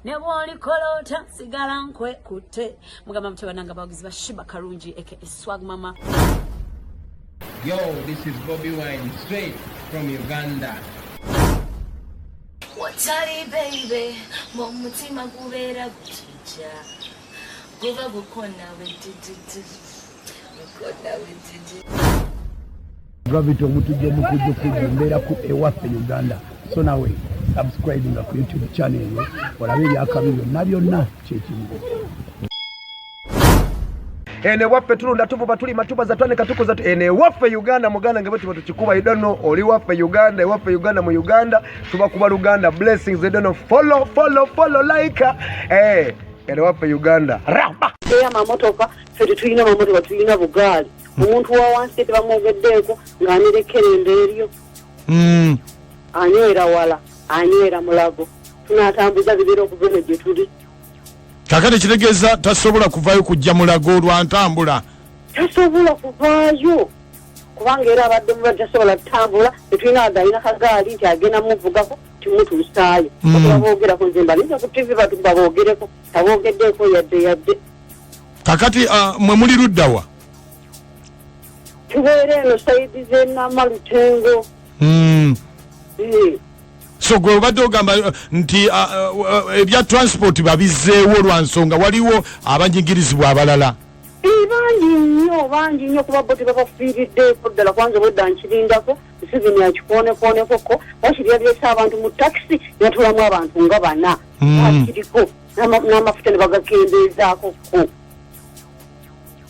Ne bw'olikola otya sigala nkwekutte. Mugamba mutya banange abawagizi ba Shiba Karungi aka Swag Mama. Yo, this is Bobby Wine straight from Uganda. Watali baby, mu mutima gubeera gutujja guba gukona bwetuttu gukona bwetuttu. Gravity Omutujju omukujjukujju mbeera ku ewaffe Uganda, so nawe subscribinga ku YouTube channel eyo olabe ebyakabi byonna byonna kyekimu. Eno ewaffe tulunda, tuvuba, tulima, tubaza, twanika, tukuza. Eno ewaffe Uganda, muganda nge bwe tukikuba. You don't know oli waffe Uganda, ewaffe Uganda, mu Uganda tubakuba Luganda blessings. You don't know, follow, follow, follow, like, eh, eno ewaffe Uganda raba. Eyo amamotoka ffe tetulina mamotoka, tulina bugaali. Omuntu wa wansi tebamwogeddeeko ng'anerekera eryo. Anywera wala, anywera Mulago, tunatambuza bibera okuva eno gye tuli. Kakati kitegeeza tasobola kuvayo kujja Mulago lwa ntambula? Tasobola kuvaayo kubanga era abadde mulwadde, tasobola kutambula. Tetulina wadde alina kagaali nti agenda muvugako timutuusaayo. Baboogerako, nze mbalinza ku TV batu baboogereko, taboogeddeeko yadde yadde. Kakati mwe muli luddawa? Tubeera eno side z'enamalutengo. So gwe obadde ogamba nti ebya transport babizzeewo lwa nsonga waliwo abanyigirizibwa abalala? Bangi nnyo, bangi nnyo, kuba bo tebabafiiriddeeko ddala. Kwanza obwedda nkirindako Museveni akikonekonekoko, wakiri yaleese abantu mu takisi yatulamu abantu nga bana. Akiriko n'amafuta ne bagakendeezaako ko.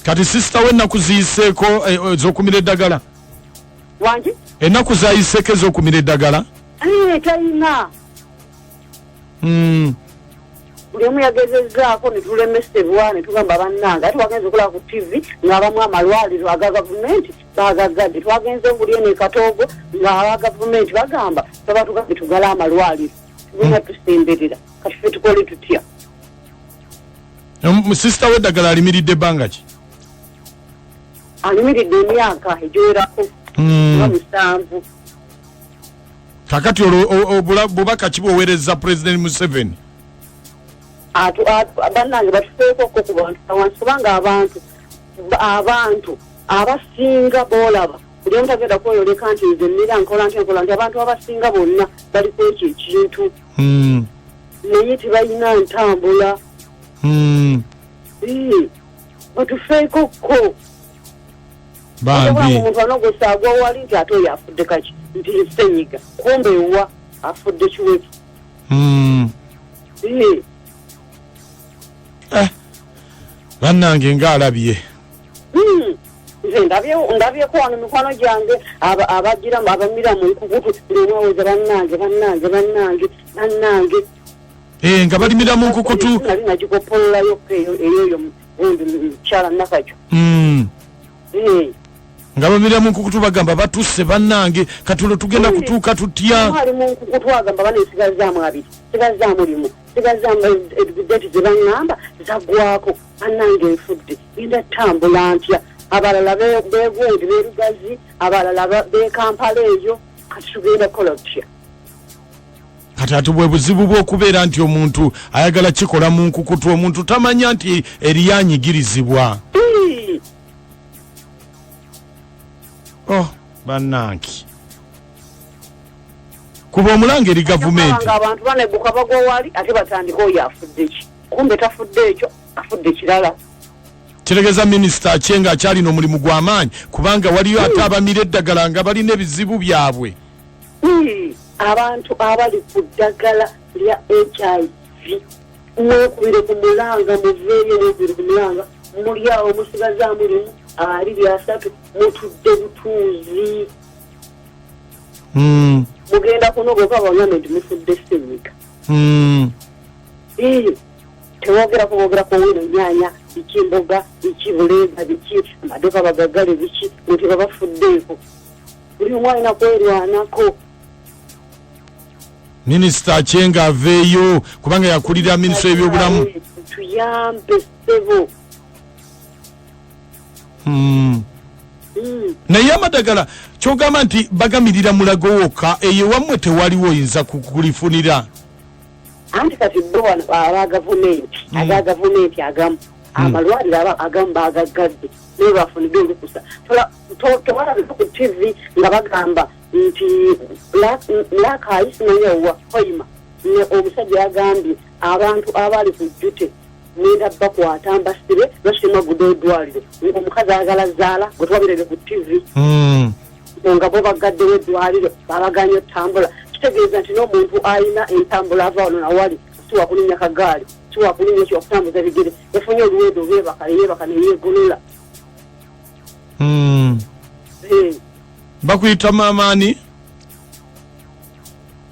Kati sister we ennaku ziyiseeko ez'okumira eddagala? Wangi? Ennaku zayiseeko ez'okumira eddagala? Talina. Buli omu yagezezzaako ne tulemesebwa ne tugamba bannange, ate twagenze okulaba ku TV ng'abamu amalwaliro aga gavumenti bagagadde. Twagenze buli eno e Katoogo ng'aba gavumenti bagamba baba tugambye tugale amalwaliro, tugenda tusemberera. Kati ffe tukole tutya? Sister w'eddagala alimiridde ebbanga ki? Alimiridde emyaka egiwerako nga 7. Kakati olwo bubaka ki bwoweereza President Museveni? Bannange batufeekoko ku bantu wansi, kubanga abantu abasinga boolaba buli omu tagenda kweyoleka nti nze mmira nkola nti nkola nti. Abantu abasinga bonna bali ku ekyo ekintu, naye tebalina ntambula. Batufeekokko. Bambi. Omuntu anogosa agwa wali nti ate oyo afudde kaki, nti senyiga, kumbe ewa afudde kiweke. Eh, bannange ng'alabye. Nze ndabyeko wano mikwano gyange abagira abamira mu nkukutu, buli omu aweza bannange, bannange, bannange, bannange. Eh, nga balimira mu nkukutu. Nali nagikopololayo eyoyo gundi mukyala Nakakyo. Nga bamira mu nkukutu bagamba batusse, bannange, kati olwo tugenda kutuuka tutya? Ali mu nkukutu agamba bana sigazaamu abiri, sigazaamu limu, sigazaamu date ze baŋŋamba zaggwako, bannange nfudde, genda tambula ntya? Abalala begundi berugazi, abalala bekampala eyo, kati tugenda kukola tutya? Kati ate bwe buzibu bw'okubeera nti omuntu ayagala kikola mu nkukutu, omuntu tamanya nti eriyo anyigirizibwa. Oh, bannange, kuba omulanga eri gavumenti. Nga abantu baneguka bagwa wali, ate batandika oyo afudde ki, kumbe tafudde ekyo, afudde kirala. Kitegeeza Minisita Aceng akyalina omulimu gw'amaanyi, kubanga waliyo ate abamira eddagala nga balina ebizibu byabwe. Abantu abali ku ddagala lya HIV, mwekubire ku mulanga, muveeyo, mwekubire ku mulanga. Muli awo musigazaamu limu, abiri, asatu, mutudde butuuzi. Mugenda kunogoka bagambe nti mufudde senyiga. Tebogerako, bogerako wino nyanya biki, mboga biki, buleega biki, amaduuka bagagale biki, mwe tebabafuddeeko. Buli omu alina kwerwanako. Minisita Aceng aveeyo kubanga yakulira minisitule y'ebyobulamu. Tuyambe ssebo. Naye amadagala kyogamba nti bagamirira Mulago wokka, eyo wammwe tewaliwo oyinza kulifunira? Anti kati bo wano aba gavumenti, aga gavumenti agamu, amalwaliro agamu bagaggadde, naye bafunidde olukusa. Tewalabika ku TV nga bagamba nti Lakayi, simanya wa Hoima, ne omusajja yagambye abantu abali ku jjute ngenda bakwata mbasibe, lwaki guda eddwaliro omukazi ayagala zaala gwe twabirabye ku TV nga bo bagaddewo eddwaliro, babaganye otambula. Kitegeeza nti n'omuntu alina entambula ava wano nawali, si wakulinnya kagaali, si wakulinnya ki, wakutambuza bigere, yafunye oluwedo olwebaka, neyeebaka neyeegolola. Bakuyita maamaani?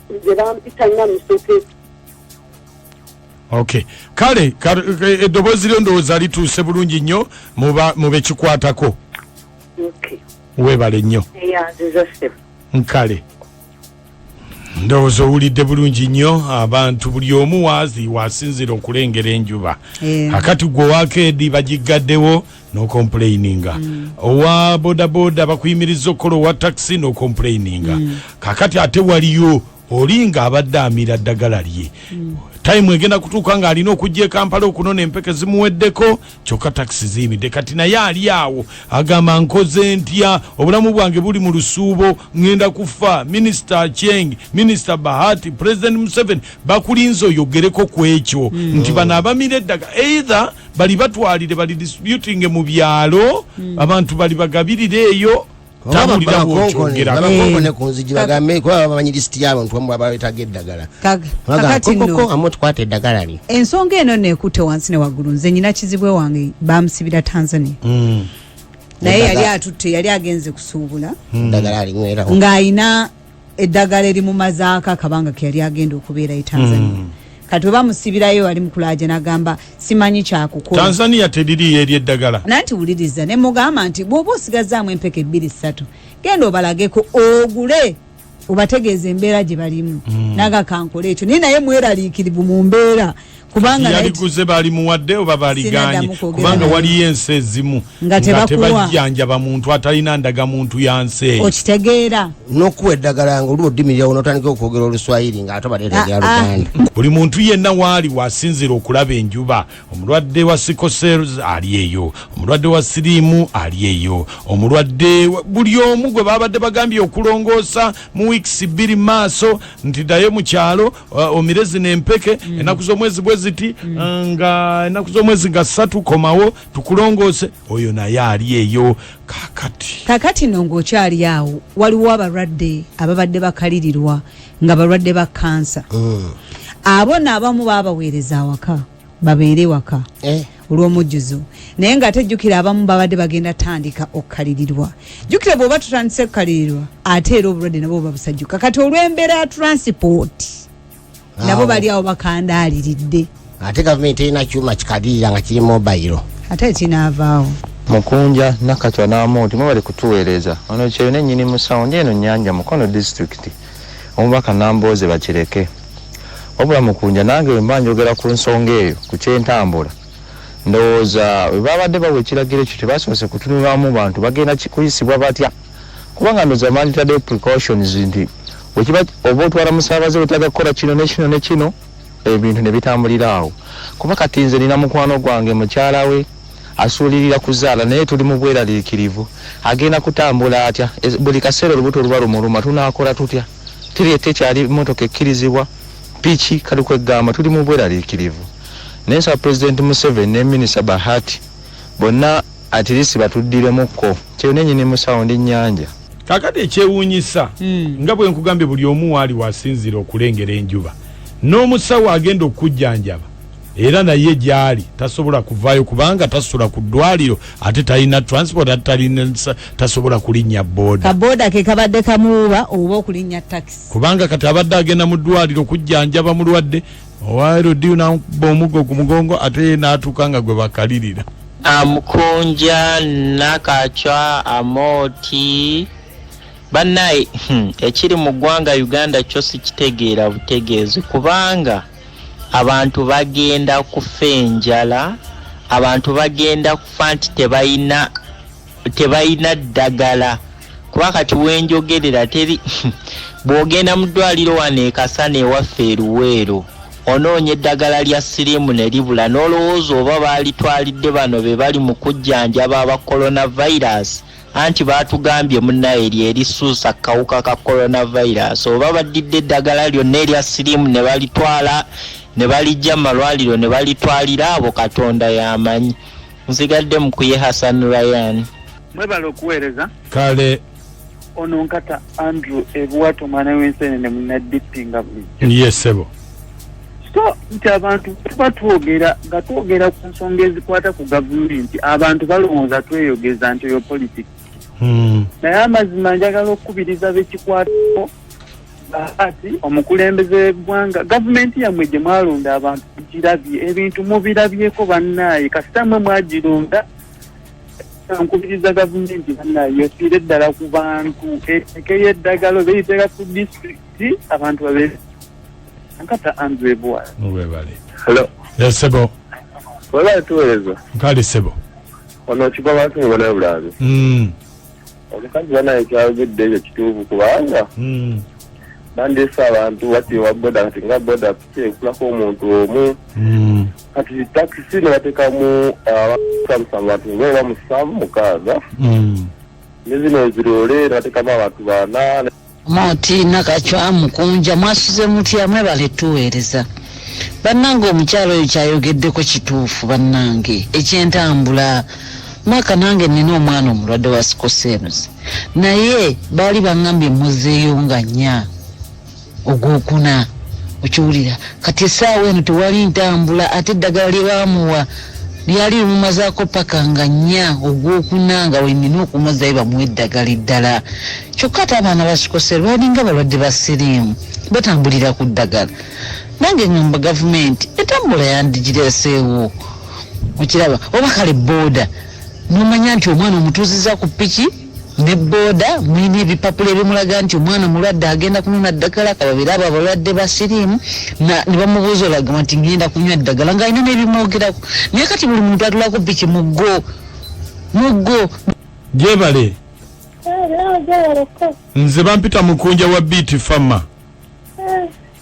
Nze bampita Namisoke. Okay, kale eddoboozi lyo ndowooza lituuse bulungi nnyo mu bekikwatako. Okay. Weebale nnyo. Eyanziza, ssebo. Nkale ndowooza owulidde bulungi nnyo abantu, buli omu waazi wasinzira okulengera enjuba. Akati gwe owakeedi bagiggaddewo n'ocomplaininga, owa bodaboda bakuyimiriza okukola, owa takisi n'ocomplaininga. Kakati ate waliyo oli nga abadde amira ddagala lye, time egenda kutuuka ng'alina okujja e Kampala okunona empeke zimuweddeko, kyokka takisi ziyimidde. Kati naye ali awo agamba, nkoze ntya? Obulamu bwange buli mu lusuubo, ŋŋenda kufa. Minisita Acheng, Minisita Bahati, President Museveni bakulinze oyogereko ku ekyo nti bano abamira eddagala either bali batwalire, bali distributing mu byalo, abantu bali bagabirire eyo. Tambulira bwokyogerako. Babakonkone ku nzigi bagambe, kuba bamanyi lisiti y'abantu bamu abaletaga eddagala. Kakati nno koko amu tukwata eddagala lye. Ensonga eno neekutte wansi ne waggulu. Nze nyina kizibwe wange bamusibira Tanzania, naye yali atutte, yali agenze kusuubula eddagala alinywerawo ng'ayina eddagala erimumazaako akabanga ke yali agenda okubeera e Tanzania. Kati we bamusibirayo ali mukulaja, nagamba simanyi kyakukola. Tanzania teririyo eri eddagala. Nanti wuliriza, ne mugamba nti bw'oba osigazaamu empeka ebbiri ssatu, genda obalageko ogule, obategeeza embeera gye balimu. Naga kankole ekyo, naye naye mweraliikirivu mu mbeera kubanga naye yaliguze balimuwadde oba baliganye? Sinaddamu kwogera Kubanga naye. waliyo ensi ezimu Nga tebakuwa. tebajjanjaba muntu atalina ndagamuntu ya nsi eyo. Okitegeera? N'okuwa eddagala nga oli odimirirawo n'otandika okwogera Oluswayiri ng'ate obaleeta Ah, ah. Luganda. Buli muntu yenna waali wasinzira okulaba enjuba. Omulwadde wa sickle cells ali eyo, omulwadde wa siriimu ali eyo, omulwadde buli omu gwe babadde bagambye okulongoosa mu weeks 2 maaso nti ddayo mu kyalo, omire zino empeke ennaku z'omwezi bwe ziti, nga ennaku z'omwezi nga 3 komawo tukulongoose, oyo naye ali eyo kakati. Kakati no ng'okyali awo, waliwo abalwadde ababadde bakalirirwa nga balwadde ba kansa. Abo naabamu baabaweereza awaka babeere waka olw'omujjuzo, naye nga ate jjukira abamu babadde bagenda tandika okukalirirwa. Jjukira bw'oba tutandise okukalirirwa, ate era obulwadde nabwo buba busajjuka. Kati olw'embeera ya transport, nabo Awo. bali awo bakandaaliridde. Ate gavumenti erina kyuma kikalirira nga kiri mobile. Ate kinaavaawo. Mukunja, Nakacwa n'Amooti, mwebale kutuweereza. Ono Kyeyune nnyini musawo, ndi eno Nnyanja, Mukono disitulikiti. Omubaka Nambooze bakireke. Wabula Mukunja, nange bwe mba njogera ku nsonga eyo ku ky'entambula, ndowooza bwe babadde bawa ekiragiro ekyo tebasoose kutunulamu bantu bagenda kuyisibwa batya, kubanga ndowooza banditaddeyo precautions nti bwekiba oba otwala musaabaze wetaaga kukola kino ne kino ne kino, ebintu ne bitambulira awo. Kuba kati nze nina mukwano gwange, mukyala we asuulirira kuzaala, naye tuli mu bweraliikirivu, agenda kutambula atya? Buli kaseera olubuto luba lumuluma. Tunaakola tutya? Teri tekyali motoka ekkirizibwa, piki. Kali kwegamba tuli mu bweraliikirivu, naye nsaba Pulezidenti Museveni ne Minisita Bahati bonna at least batuddiremukko. Kyeyune nyini musawo, ndi Nnyanja. Kakati ekyewuunyisa, nga bwe nkugambye, buli omu waali wasinzira okulengera enjuba, n'omusawo agenda okujjanjaba era naye gyali tasobola kuvaayo kubanga tasula ku ddwaliro, ate talina transport, ate talina, tasobola kulinnya booda. Kabooda ke kabadde kamuwuba oba okulinnya takisi. Kubanga kati abadde agenda mu ddwaliro kujjanjaba mulwadde owa LDU, nakuba omuggo ku mugongo, ate ye n'atuuka nga gwe bakalirira. Amukunja, Nakacwa, Amooti, bannaye, ekiri mu ggwanga Uganda kyo sikitegeera butegeezi, kubanga abantu bagenda kufa enjala, abantu bagenda kufa nti tebalina ddagala. Kuba kati wenjogerera teri bw'ogenda mu ddwaliro wano e Kasana ewaffe e Luweero onoonya eddagala lya siriimu ne libula n'olowooza oba baalitwalidde bano be bali mu kujjanjaba aba coronavirus anti baatugambye munnaye lye lisuusa kawuka ka coronavirus oba baddidde eddagala lyonna erya siriimu ne balitwala ne baliggya mu malwaliro ne balitwalira abo Katonda y'amanyi. Nsigadde Mukuye Hassan Ryan. Mwebale okuweereza. Kale. Ono Nkata Andrew e Buwato mwana w'ensenene munna DP nga bulijjo. Yes ssebo. So nti abantu tuba twogera nga twogera ku nsonga ezikwata ku gavumenti abantu balowooza tweyogeza nti oyo politics. Naye amazima njagala okukubiriza bekikwatako Bahati omukulembeze w'eggwanga gavumenti yammwe gye mwalonda abantu mugirabye ebintu mubirabyeko bannaaye kasita mwe mwagironda nkubiriza gavumenti bannaaye yefiire ddala ku bantu etekeyo eddagala oba eriteeka ku disitulikiti abantu babeere Nkata Andrew Bwala. Webale. Hello. Yes, sebo. Webale tuweereza. Nkale sebo. Ono kigwa bantu mubona bulabe. Omukazi banaye kyayogedde ekyo kituufu kubanga bandeese abantu bati owa boda kati nga boda piki ekulako omuntu omu kati takisi ne batekamu abamusanvu abantu nga oba musanvu mukaaga ne zino eziroole ne batekamu abantu bana. Moti Nakachwa Mukunja mwasuze mutya mwebale tuweereza bannange omukyala oyo kyayogeddeko kituufu bannange ekyentambula Maka nange nina omwana omulwadde wa sikoseeruzi naye baali bangambye muzeeyo nga nnya ogwokuna okiwulira kati essaawa eno tewali ntambula ate eddagala lye baamuwa lyali limumazaako paka nga nnya ogwokuna nga wenina okumuzzayo bamuwe eddagala eddala kyokka ate abaana ba sikoseero balinga balwadde ba siriimu batambulira ku ddagala nange ngamba gavumenti etambula yandigireseewo okiraba oba kale booda nomanya nti omwana omutuuziza ku piki ne booda mulina ebipapula ebimulaga nti omwana mulwadde agenda kunona ddagala kababeere abo abalwadde ba siriimu ne bamubuuza olagamba nti ngenda kunywa ddagala ng'alina n'ebimwogerako naye kati buli muntu atula ku piki muggo muggo Gyebale. Nze bampita Mukunja wa Beat Farmer.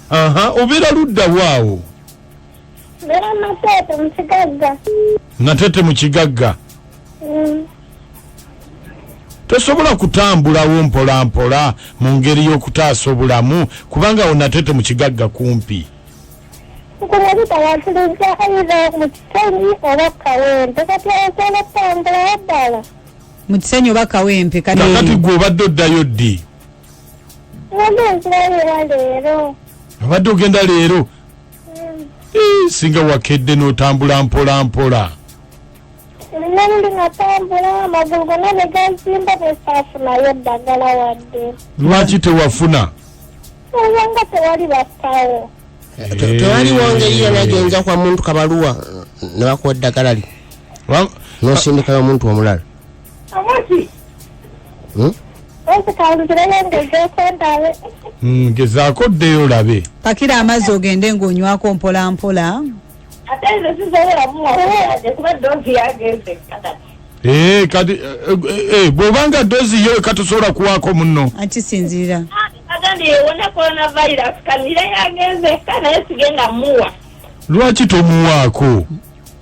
Aha, obeera ludda waawo? Mbeera Nateete mu Kigagga. Nateete mu Kigagga. Tosobola kutambulawo mpola mpola mu ngeri y'okutaasa obulamu kubanga awo Nateete mu Kigagga kumpi. Nkulabika wantulizza either mu Kisenyi oba Kawempe kati osobola okutambulawo ddala. Mu Kisenyi oba Kawempe kati. Kakati gwe obadde oddayo ddi? Mbadde nzirayo era leero. Obadde ogenda leero? Ii, singa wakedde n'otambula mpola mpola. Nina luli natambula amagulu gonna ne gazimba ne saafunayo ddagala wadde. Lwaki tewafuna? Kubanga tewali basawo. Tewaliwo ngeri yonna gy'oyinza kuwa muntu kabaluwa ne bakuwa eddagala lyo n'osindikayo omuntu omulala. Amaki? Gezaako oddeyo olabe. Pakira amazzi ogende ng'onywako mpola mpola. Ate nze sisobola muwa kuba doozi yagenze kati. Kati bw'obanga doozi yo katosobola kuwaako munno. Akisinziira. Agambye yewona coronavirus kamira yagenze ka naye sigenda muwa. Lwaki tomuwaako?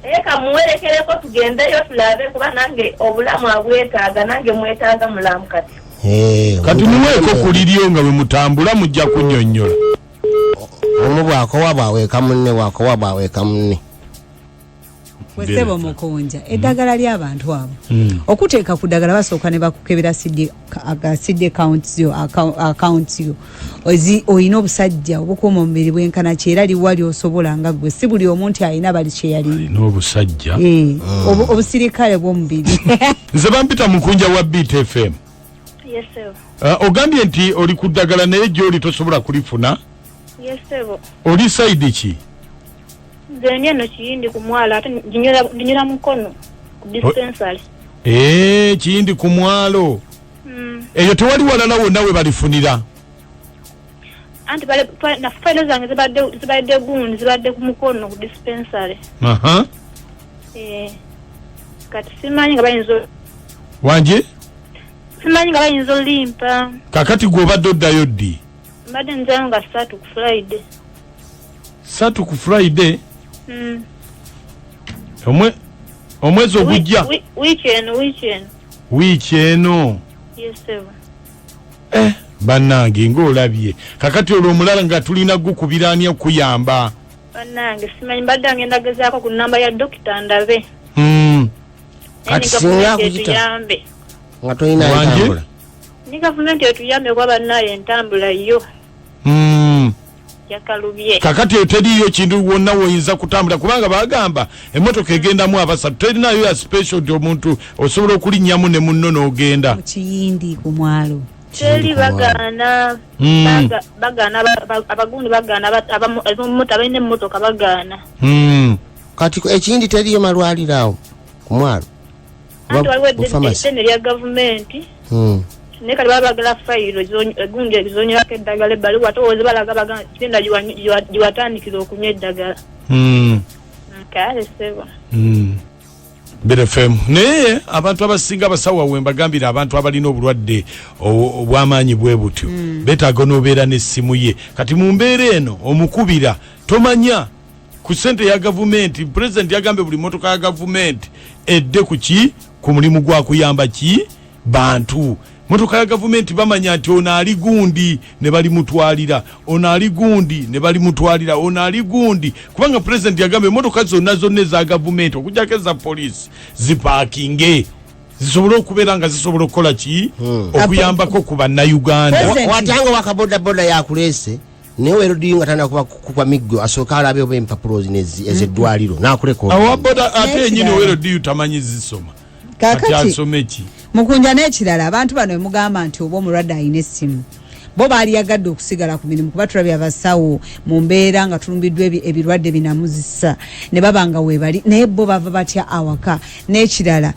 Naye kamuwerekereko tugendeyo tulabe kuba nange obulamu abwetaaga nange mwetaaga mulamu kati. Kati muweeko ku liryo nga bwe mutambula mujja kunnyonnyola. Omu bw'akowa bw'aweeka munne, bw'akowa bw'aweeka munne. Wesebo Mukunja, eddagala ly'abantu abo. Okuteeka ku ddagala basooka ne bakukebera CD, CD accounts yo, accounts yo. Ozi, olina obusajja obukuuma omubiri bwenkana ki era liwa ly'osobola nga ggwe. Si buli omu nti alina bali kye yali. Alina obusajja. Obusirikale bw'omubiri. Nze bampita Mukunja wa Beat FM. Yes, sir. Ogambye nti oli ku ddagala naye gy'oli tosobola kulifuna? Yes, sir. Oli side ki? Nze ndi eno Kiyindi ku mwalo ate ndinywera Mukono ku dispensary. Kiyindi ku mwalo. Eyo tewali walala wonna we balifunira? Anti bale, na fayiro zange zibadde gundi, zibadde ku Mukono ku dispensary. Kati simanyi nga bayinza Wangi? Simanyi nga bayinza olimpa. Kakati gwe obadde oddayo ddi? Mbadde nzayo nga 3 ku Friday. 3 ku Friday? Omwezi ogujja? Wiiki eno, wiiki eno. Wiiki eno? Yes, sir. Bannange ng'olabye. Kakati olwo omulala nga tulina gukubira ani okuyamba? Bannange simanyi, mbadde ngenda gezaako ku nnamba ya dokita ndabe. Kati singa akuyita nga tolina entambula. Ni gavumenti etuyambe kuba bannaye entambula yo. Yakalubye. Kakati teriiyo kintu wonna woyinza kutambula kubanga bagamba emmotoka egendamu abasatu, terinayo ya special nti omuntu osobola okulinnyamu ne munno n'ogenda. Mu Kiyindi ku mwalo. Teri bagaana, bagaana abagundi bagaana abalina emmotoka bagaana. Kati ekiyindi teriiyo malwaliro awo ku mwalo. Anti waliwo eddene lya gavumenti. Naye kati baba baagala fayiro egundi ezonywako eddagala ebbaluwa ate owoza balaga bagamba genda giwatandikira okunywa eddagala. Kale ssebo. Better FM. Naye abantu abasinga abasawo we mbagambira abantu abalina obulwadde obw'amaanyi bwe butyo beetaaga n'obeera n'essimu ye. Kati mu mbeera eno omukubira tomanya ku ssente ya gavumenti. Pulezidenti yagambye buli mmotoka ya gavumenti edde ku ki ku mulimu gwa kuyamba ki bantu. Mmotoka ya gavumenti bamanya nti ono ali gundi ne balimutwalira, ono ali gundi ne balimutwalira, ono ali gundi, kubanga pulezidenti yagambye emmotoka zonna zonna eza gavumenti okuggyako eza poliisi zipaakinge zisobole okubeera nga zisobola okukola ki okuyambako ku bannayuganda. Watanga wakabodaboda yakuleese naye werudiyo nga tanda kuba miggo asooka alabe oba empapulo zino ez'eddwaliro n'akuleka. Awaboda ate yennyini werudiyo tamanyi zisoma. Kakati mukunja n'ekirala abantu bano emugamba nti oba omulwadde alina essimu bo baaliyagadde okusigala ku mirimu kuba tulabye abasawo mu mbeera nga tulumbiddwa ebirwadde binamuzisa ne baba nga weebali, naye bo bava batya awaka. N'ekirala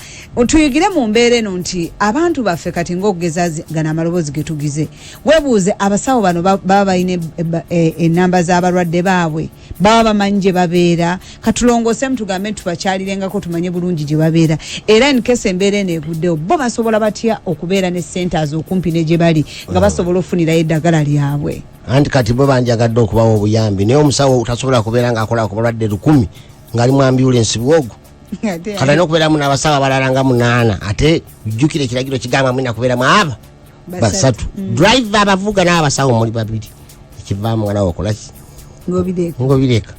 tuyigire mu mbeera eno nti abantu baffe kati ng'okugeza gano amaloboozi ge tugize, weebuuze abasawo bano baba balina ennamba z'abalwadde baabwe, baba bamanyi gye babeera. Katulongoosemu tugambe nti tubakyalirengako tumanye bulungi gye babeera, era in case embeera eno eguddewo bo basobola batya okubeera ne centers okumpi ne gye bali nga basobola okufunirayo eddagala lyabwe. Anti kati bo banjagadde okubawa obuyambi, naye omusawo tasobola kubeera ng'akola ku balwadde 1000 ng'ali mu ambulensi bwogo. Kati alina okubeeramu n'abasawo abalala nga 8, ate jjukira ekiragiro kigamba mulina kubeeramu aba basatu. Driver abavuga n'abasawo muli 2, ekivaamu nga nawe okola ki? Ng'obireka. Ng'obireka.